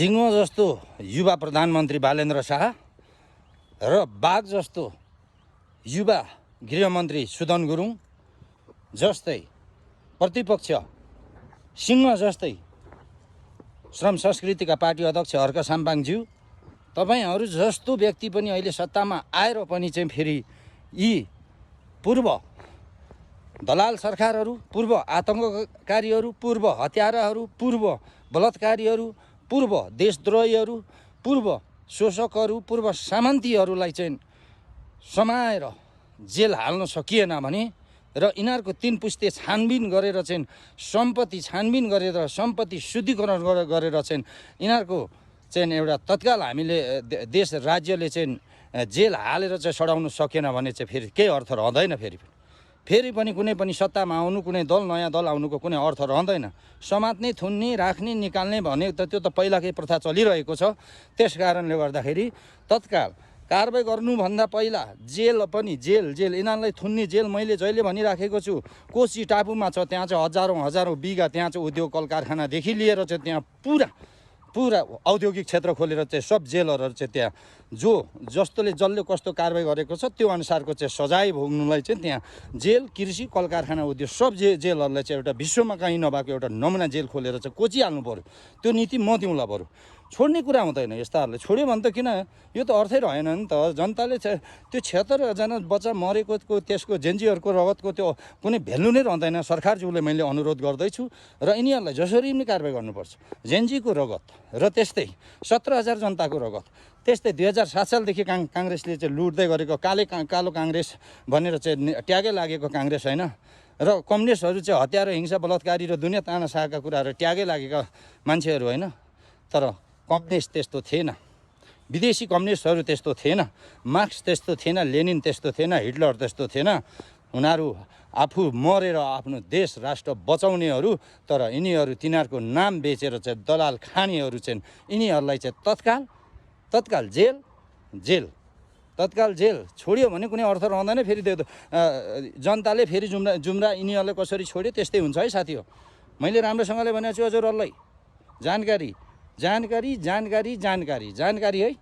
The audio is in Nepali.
सिंह जस्तो युवा प्रधानमन्त्री बालेन्द्र शाह र बाघ जस्तो युवा गृहमन्त्री सुदन गुरुङ जस्तै प्रतिपक्ष सिंह जस्तै श्रम संस्कृतिका पार्टी अध्यक्ष हर्क साम्पाङज्यू, तपाईहरू जस्तो व्यक्ति पनि अहिले सत्तामा आएर पनि चाहिँ फेरि यी पूर्व दलाल सरकारहरू, पूर्व आतङ्ककारीहरू, पूर्व हत्याराहरू, पूर्व बलात्कारीहरू, पूर्व देशद्रोहीहरू, पूर्व शोषकहरू, पूर्व सामन्तीहरूलाई चाहिँ समाएर जेल हाल्न सकिएन भने र यिनीहरूको 3 पुस्ते छानबिन गरेर चाहिँ सम्पत्ति छानबिन गरेर सम्पत्ति शुद्धिकरण गरेर चाहिँ यिनीहरूको चाहिँ एउटा तत्काल हामीले देश राज्यले चाहिँ जेल हालेर चाहिँ सडाउन सकेन भने चाहिँ फेरि केही अर्थ रहँदैन। फेरि पनि कुनै पनि सत्तामा आउनु, कुनै दल नयाँ दल आउनुको कुनै अर्थ रहँदैन। समात्ने, थुन्ने, राख्ने, निकाल्ने भने त त्यो त पहिलाकै प्रथा चलिरहेको छ। त्यस कारणले गर्दाखेरि तत्काल कारबाही गर्नुभन्दा पहिला जेल पनि जेल यिनीहरूलाई थुन्ने जेल मैले जहिले भनिराखेको छु। कोशी टापुमा छ, त्यहाँ चाहिँ हजारौँ बिघा त्यहाँ चाहिँ उद्योग कल कारखानादेखि लिएर चाहिँ त्यहाँ पुरा औद्योगिक क्षेत्र खोलेर चाहिँ सब जेलहरू चाहिँ त्यहाँ जसले कस्तो कारबाही गरेको छ त्यो अनुसारको चाहिँ सजाय भोग्नुलाई चाहिँ त्यहाँ जेल, कृषि, कल कारखाना उद्योग सब जेलहरूलाई चाहिँ एउटा विश्वमा कहीँ नभएको एउटा नमुना जेल खोलेर चाहिँ कोचिहाल्नु पर्यो। त्यो नीति म दिउँला बरु। छोड्ने कुरा हुँदैन। यस्ताहरूले छोड्यो भने त किन, यो त अर्थै रहेन नि त। जनताले त्यो 76जना बच्चा मरेको त्यसको जेन्जीहरूको रगतको त्यो कुनै भ्यालु नै रहँदैन। सरकारज्यूले मैले अनुरोध गर्दैछु र यिनीहरूलाई जसरी पनि कारबाही गर्नुपर्छ। जेन्जीको रगत र त्यस्तै 17,000 जनताको रगत, त्यस्तै 2007 सालदेखि काङ्ग्रेसले चाहिँ लुट्दै गरेको कालो काङ्ग्रेस भनेर चाहिँ ट्यागै लागेको काङ्ग्रेस होइन र कम्युनिस्टहरू चाहिँ हत्या र हिंसा बलात्कारी र दुनियाँ तानासाका कुराहरू ट्यागै लागेका मान्छेहरू होइन। तर कम्युनिस्ट त्यस्तो थिएन, विदेशी कम्युनिस्टहरू त्यस्तो थिएन, मार्क्स त्यस्तो थिएन, लेनिन त्यस्तो थिएन, हिटलर त्यस्तो थिएन। उनीहरू आफू मरेर आफ्नो देश राष्ट्र बचाउनेहरू। तर यिनीहरू तिनीहरूको नाम बेचेर चाहिँ दलाल खानेहरू चाहिँ यिनीहरूलाई चाहिँ तत्काल जेल छोड्यो भने कुनै अर्थ रहँदैन। फेरि त्यो जनताले फेरि जुम्रा यिनीहरूलाई कसरी छोड्यो त्यस्तै हुन्छ है साथी हो। मैले राम्रोसँगले भनेको छु हजुरहरूलाई। जानकारी है।